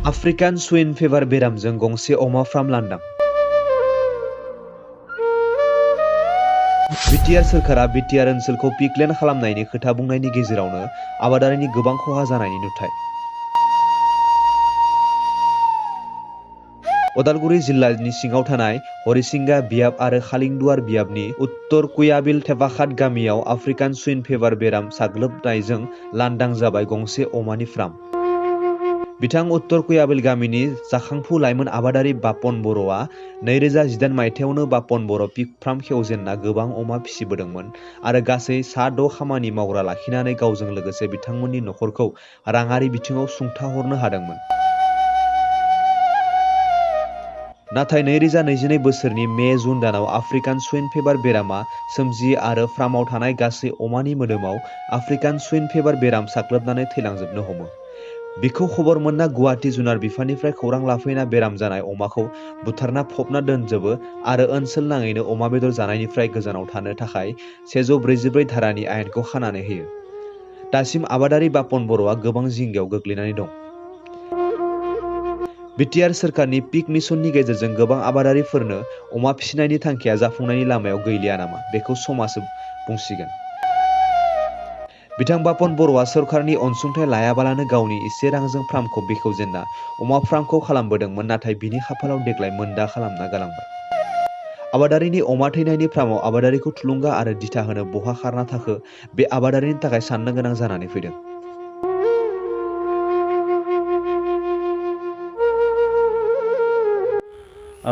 African सुइन favour बेरामजों गंसे अमा फार्म लांदां। बिटिआर सोरखारा बिटिआर ओनसोलखौ पिकलेन्ड खालामनायनि खोथा बुंनायनि गेजेरावनो आबादारिनि गोबां खहा जानायनि नुथाय। उदालगुरि जिल्लानि सिङाव थानाय हरिसिंगा बियाब आरो खालिंदुवार बियाबनि उत्तर कुयाबिल थेफाखात गामियाव आफ्रिकान सुइन फेभार बेराम साग्लोबनायजों लांदां जाबाय गंसे अमानि फार्म। बिथां उत्तर कुयाबिल गामिनि जाखांफु लाइमोन आबादारि बापन बर'आ 2018 मायथाइयावनो बापन बर' पिग फार्म खेवजेनना गोबां अमा फिसिबोदोंमोन आरो गासै 6 खामानि मावग्रा लाखिनानै गावजों लोगोसे बिथांमोननि नखरखौ राङारि बिथिङाव सुंथाहरनो हादोंमोन। नाथाय 2022 बोसोरनि मे जुन दानाव आफ्रिकान सुइन फेभार बेरामा सोमजियो आरो फार्माव थानाय गासै अमानि मोदोमाव आफ्रिकान सुइन फेभार बेराम साग्लोबनानै थैलांजोबनो हमो। बिखौ खबर मोनना गुवाहाटी जुनार बिफाननिफ्राय खौरां लाफैना बेराम जानाय अमाखौ बुथारना फबना दोनजोबो आरो ओनसोल नाङैनो अमा बेदर जानायनिफ्राय गोजानाव थानो थाखाय 144 धारानि आयेनखौ खानानै होयो। दासिम आबादारि बापन बर'आ गोबां जिंगायाव गोग्लैनानै दं। बिटिआर सोरखारनि पिक मिशननि गेजेरजों गोबां आबादारिफोरनो अमा फिसिनायनि थांखिया जाफुंनायनि लामायाव गैलिया नामा बेखौ समासो बुंसिगोन। बिथां बापन बर'आ सरकारनि अनसुंथाइ लायाबालानो गावनि इसे रांजों फार्मखौ बेखेवजेनना अमा फार्मखौ खालामबोदोंमोन, नाथाय बिनि खाफालाव देग्लाय मोनदा खालामना गालांबाय। आबादारिनि अमा थैनायनि फार्माव आबादारिखौ थुलुंगा आरो दिथा होनो बहा खारना थाखो बे आबादारिनि थाखाय साननो गोनां जानानै फैदों।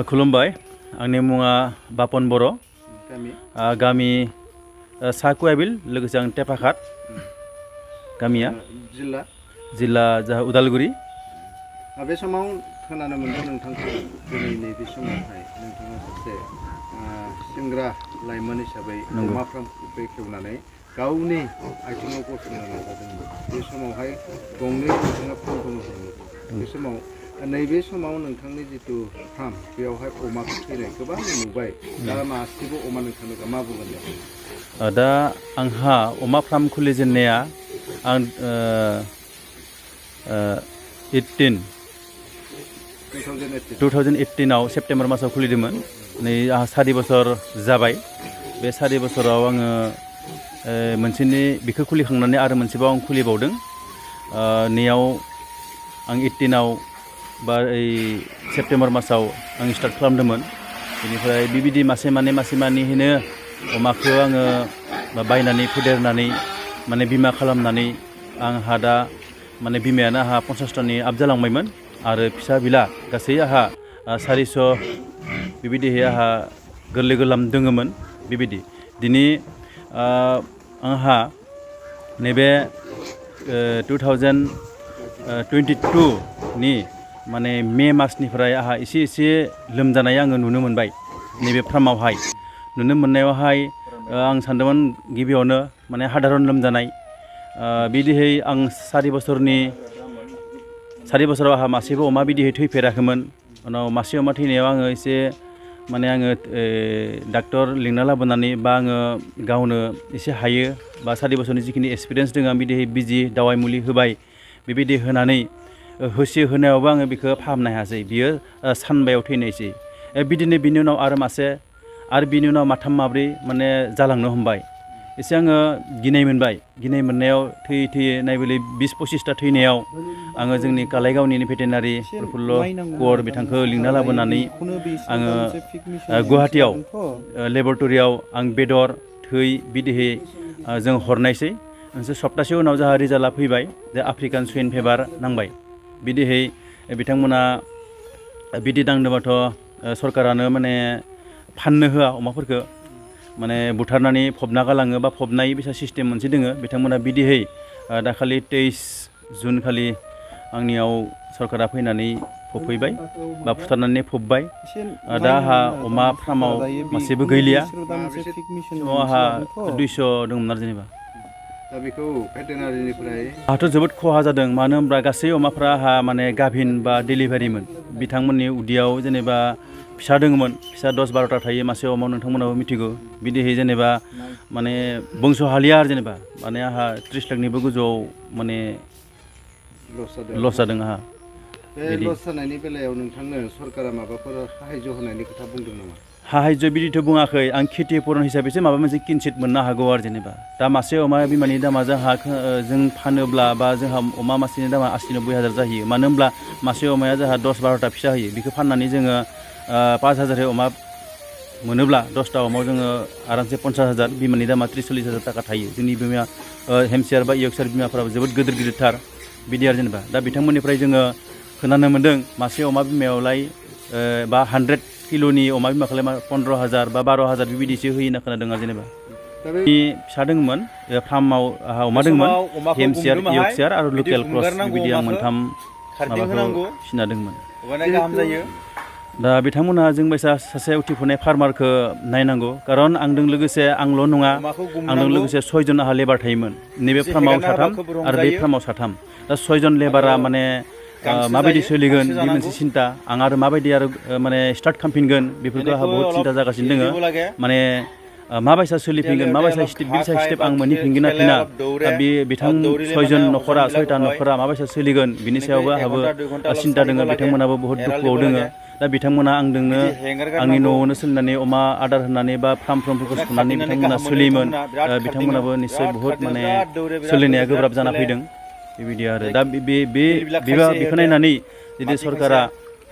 खुलुमबाय, आंनि मुङा बापन बर', गामि सा कुयाबिल, लोगोसे आं थेफाखात गामिया जिल्ला उदालगुरि। बे समाव खोनानो मोनदों नोंथांखौ दिनै नैबे समावहाय नोंथाङा सासे सेंग्रा लाइमोन हिसाबै अमा फार्मखौ बेखेवनानै गावनि आथिङाव गसंनो नाजादोंमोन। बे समावहाय गंनै नोंथाङा फार्मखौ नुदोंमोन। बे समाव नैबे समाव नोंथांनि जिथु फार्म बेयावहाय अमाखौ थैनाय गोबां नुबाय। दा मासेबो अमा नोंथांनो मा बुंगोन? दा आंहा अमा फार्म खुलिजेननाया आं 2018 सेप्तेम्बर मासाव खुलिदोंमोन। नै आंहा 4 बोसोर जाबाय। बे 4 बोसोराव आङो मोनसेनि बेखौ खुलिखांनानै आरो मोनसेबाव आं खुलिबावदों। नैयाव आं 18आव बा सेप्तेम्बर मासाव आं स्टार्ट खालामदोंमोन। बेनिफ्राय बिबायदि मासे मानैहैनो अमाखौ आङो बायनानै फेदेरनानै माने बिमा खालामनानै आंहा दा माने बिमायानो आंहा 50तानि आप जालांबायमोन आरो फिसा बिला गासै आंहा 400 बेबायदिहै आंहा गोरलै गोरलाम दोङोमोन। बेबायदि दिनै आंहा नैबे 2022नि माने मे मासनिफ्राय आंहा एसे लोमजानाय आङो नुनो मोनबाय। नैबे फार्मावहाय नुनो मोननायावहाय आं सानदोंमोन गिबियावनो माने साधारन लोमजानाय। बिदिहै आं 4 बोसोराव आंहा मासेबो अमा बिदिहै थैफेराखैमोन। उनाव मासे अमा थैनायाव आङो एसे माने आङो डाक्टर लिंना लाबोनानै बा आङो गावनो एसे हायो बा 4 बोसोरनि जिखिनि एक्सपिरियेन्स दङ आं बिदिहै बिजि दावाइ मुलि होबाय। बेबायदि होनानै होनायावबो आङो बेखौ फाहामनो हायासै। बियो सानबायाव थैनायसै। बिदिनो बिनि उनाव आरो मासे आरो बिनि उनाव माथाम माब्रै माने जालांनो हमबाय। एसे आङो गिनाय मोनबाय। गिनाय मोननायाव थैयै नायबोलै 20-25ता थैनायाव आङो जोंनि कालाइगावनि भेटेनारि प्रफुल्ल कुवर बिथांखौ लिंना लाबोनानै आङो गुवाहाटीयाव लेबरेटरियाव आं बेदर थै बिदिहै जों हरनायसै। मोनसे सप्तासे उनाव जोंहा रिजाल्टआ फैबाय जे आफ्रिकान सुइन फेभार नांबाय। बिदिहै बिथांमोना बिदि दांदोंबाथ' सरकारानो माने फाननो होआ अमाफोरखौ, माने बुथारनानै फबना गालाङो बा फबनाय बिसा सिस्टेम मोनसे दोङो। बिथांमोना बिदिहै दाखालि 23 जुन खालि आंनियाव सरकारा फैनानै फबफैबाय बा फुथारनानै फबबाय। दा आंहा अमा फार्माव मासेबो गैलिया। समाव आंहा 200 दंमोन आरो जेनेबा। दा बेखौ भेटेनारिनिफ्राय आंहाथ' जोबोद खहा जादों। मानो होनब्ला गासै अमाफ्रा आंहा माने गाभिन बा डेलिभारिमोन। बिथांमोननि उदैयाव जेनेबा फिसा दोङोमोन। फिसा 10-12ता थायो मासे अमायाव, नोंथांमोनाबो मिथिगौ। बिदिहै जेनेबा माने बंस' हालिया आरो जेनेबा माने आंहा 30 लाखनिबो गोजौआव माने लस जादों आंहा। बे लस जानायनि बेलायाव नोंथांनो सरकारा माबाफोर साहाय्य होनायनि खोथा बुंदों नामा? साहाय्य बिदिथ' बुङाखै आं खेथि पुरन हिसाबैसो माबा मोनसे किनसित मोननो हागौ आरो जेनेबा दा मासे अमा बिमानि दामा जों फानोब्ला बा जोंहा अमा मासेनि दामा 80-90 हाजार जाहैयो मानो होनब्ला मासे अमाया जोंहा 10-12टा फिसा होयो बेखौ फाननानै जोङो 5,000 अमा मोनोब्ला 10टा अमायाव जोङो आरामसे 50,000 बिमानि दामा 30-40 हाजार थाखा थायो जोंनि बिमाया हेमसियार बा इयर्कशायर बिमाफोराबो जोबोद गिदिर गिदिरथार बिदि आरो जेनेबा दा बिथांमोननिफ्राय जोङो खोनानो मोन्दों मासे अमा बिमायावलाय बा 100 किल'नि अमा बिमाखौलाय 15,000 बा 12,000 बेबायदिसो होयो होनना खोनादों आरो जेनेबा फिसा दङमोन फार्माव अमा दङमोन हेमसियार इयर्कशायर आरो लकेल क्रस बेबायदि आं मोनथाम माबाखौ फिसिना दंमोन दा बिथांमोनहा जों बायसा सासे उथिफुनाय फार्मारखौ नायनांगौ खारन आंजों लोगोसे आंल' नङा आंजों लोगोसे 6 जन आंहा लेबार थायोमोन नैबे फार्माव 3 आरो बे फार्माव 3 दा 6 जन लेबारा माने माबायदि सोलिगोन बे मोनसे सिन्ता आं आरो माबायदि आरो माने स्टार्ट खालामफिनगोन बेफोरखौ आंहा बहुत सिन्ता जागासिनो दङ माने माबायसा सोलिफिनगोन माबायसा स्टेप आं मोनहैफिनगोन ना फिना बे बिथां 6 जन न'खरा 6टा न'खरा माबायसा सोलिगोन बिनि सायावबो आंहाबो सिन्ता दङ बिथांमोनाबो बहुत दुखुआव दङ दा बिथांमोना आंजोंनो आंनि न'आवनो सोलिनानै अमा आदार होनानै बा फार्मफोरखौ सुनानै बिथांमोना सोलियोमोन बिथांमोनाबो निस्सय बहुत माने सोलिनाया गोब्राब जाना फैदों बेबायदि आरो दा बेखौ नायनानै जुदि सरकारा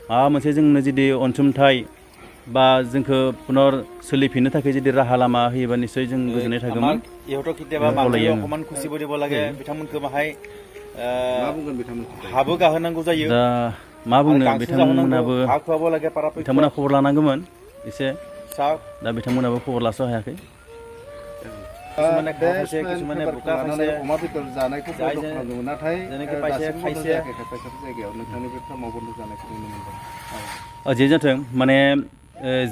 माबा मोनसे जोंनो जुदि अनसुंथाइ बा जोंखौ पुनर सोलिफिननो थाखाय जुदि राहा लामा होयोबा निस्सय जों गोजोननाय थागौमोन हाबो गाहोनांगौ जायो दा मा बुंनो बिथांमोनाबो बिथांमोना खबर लानांगौमोन एसे दा बिथांमोनाबो खबर लास' हायाखै अमा बेदर जानायखौ बन्द' खालामदोंमोन नाथाय दासिम बन्द' जायाखै खायसे जायगायाव नोंथांनि बे फार्माव बन्द' जानायखौ नुनो मोनदों जे जाथों माने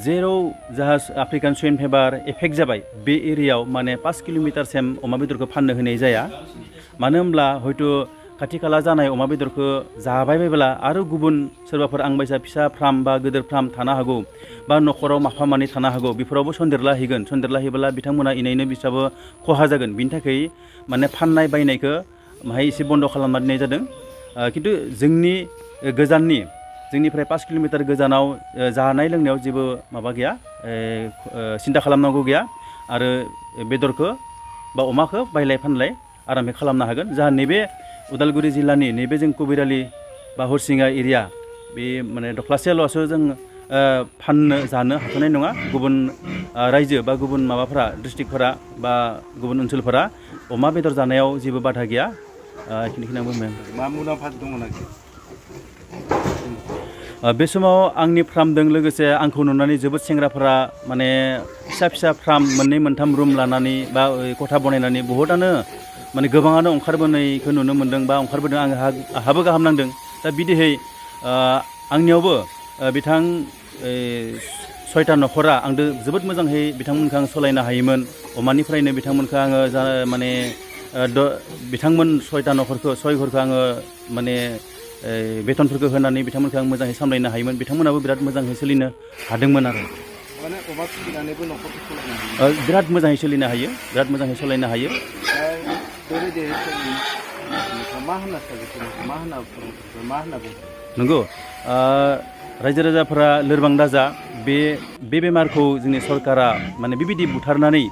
जेराव जाहा आफ्रिकान सुइन फेभार एफेक्ट जाबाय बे एरियायाव माने 5 किल'मिटारसिम अमा बेदरखौ फाननो होनाय जाया मानो होनब्ला हयथ' खाथि खाला जानाय अमा बेदरखौ जाबाय बायब्ला आरो गुबुन सोरबाफोर आं बायसा फिसा फार्म बा गिदिर फार्म थानो हागौ बा न'खराव माफा मानै थानो हागौ बेफोरावबो सन्देरलाहैयोब्ला बिथांमोना इनायनो बिस्राबो खहा जागोन बिनि थाखाय माने फाननाय बायनायखौ माहाय एसे बन्द' खालामना दोननाय जादों खिन्थु जोंनि गोजाननि जोंनिफ्राय 5 किल'मिटार गोजानाव जानाय लोंनायाव जेबो माबा गैया सिन्था खालामनांगौ गैया आरो बेदरखौ बा अमाखौ बायलाय फानलाय आरामै खालामनो हागोन जाहा नैबे उदालगुरि जिल्लानि नैबे जों कबिरालि बा हरसिंगा एरिया बे माने दख्लासेल'सो जों फाननो जानो हाथ'नाय नङा गुबुन रायजो बा गुबुन माबाफोरा डिस्ट्रिक्टफोरा बा गुबुन ओनसोलफोरा अमा बेदर जानायाव जेबो बाधा गैया बेखिनिखौ आं बुंबाय मा मुलाम्फा दङ ना बे समाव आंनि फार्मजों लोगोसे आंखौ नुनानै जोबोद सेंग्राफोरा माने फिसा फार्म 2-3 रुम लानानै बा खथा बनायनानै बहुतआनो माने गोबाङानो ओंखारबोनायखौ नुनो मोन्दों बा ओंखारबोदों आंहाबो गाहाम नांदों दा बिदिहै आंनियावबो बिथां 6टा न'खरा आंदो जोबोद मोजाङै बिथांमोनखौ आं सालायनो हायोमोन अमानिफ्रायनो बिथांमोनखौ आङो माने बिथांमोन 6टा न'खरखौ 6 घरखौ आङो माने बेथनफोरखौ होनानै बिथांमोनखौ आं मोजाङै सामलायनो हायोमोन बिथांमोनाबो बिराद मोजाङै सोलिनो हादोंमोन आरो माने अमा फिसिनानैबो न'खरखौ सालायनो हायो बिराद मोजाङै सोलिनो हायो बिराद मोजाङै सालायनो हायो नंगौ रायजो राजाफोरा लोरबां दाजा बे बेमारखौ जोंनि सरकारा माने बेबायदि बुथारनानै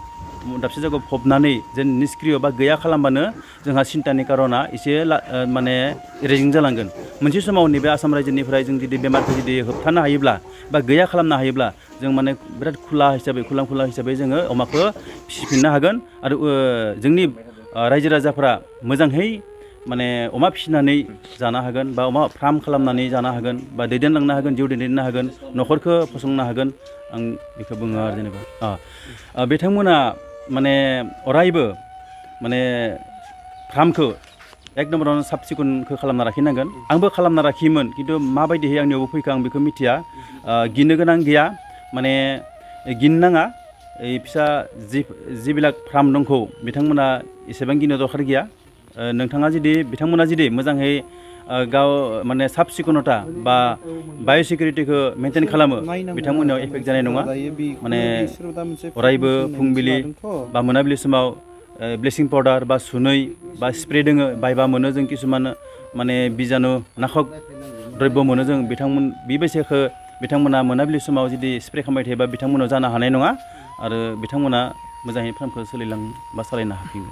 दाबसे जायगायाव फबनानै जेन निष्क्रिय बा गैया खालामबानो जोंहा सिन्तानि कारना एसे माने रेजें जालांगोन मोनसे समाव नैबे आसाम रायजोनिफ्राय जों जुदि बेमारखौ जुदि होबथानो हायोब्ला बा गैया खालामनो हायोब्ला जों माने बिराद खुला हिसाबै जोङो अमाखौ फिसिफिननो हागोन आरो जोंनि रायजो राजाफोरा मोजाङै माने अमा फिसिनानै जानो हागोन बा अमा फार्म खालामनानै जानो हागोन बा दैदेनलांनो हागोन जिउ दैदेननो हागोन न'खरखौ फसंनो हागोन आं बेखौ बुङो आरो जेनेबा बिथांमोना माने अरायबो माने फार्मखौ एक नम्बरावनो साब सिखोनखौ खालामना लाखिनांगोन आंबो खालामना लाखियोमोन खिन्थु माबायदिहै आंनियावबो फैखो आं बेखौ मिथिया गिनो गोनां गैया माने गिनो नाङा फिसा जिबिलाक फार्म दंखौ बिथांमोना एसेबां गिनो दरखार गैया नोंथाङा जुदि बिथांमोना जुदि मोजाङै गाव माने साब सिखोनता बा बाय'सिकिउरिटिखौ मेनटेन खालामो बिथांमोननियाव एफेक्ट जानाय नङा माने अरायबो फुंबिलि बा मोनाबिलि समाव ब्लिचिं पाउडार बा सुनै बा स्प्रे दोङो बायबा मोनो जों किसुमान माने बिजानु नाशक द्रब्य मोनो जों बेबायसाखौ बिथांमोना मोनाबिलि समाव जुदि स्प्रे खालामबाय थायोबा बिथांमोनाव जानो हानाय नङा आरो बिथांमोना मोजाङै फार्मखौ सोलिलां बा सालायनो हाफिनो।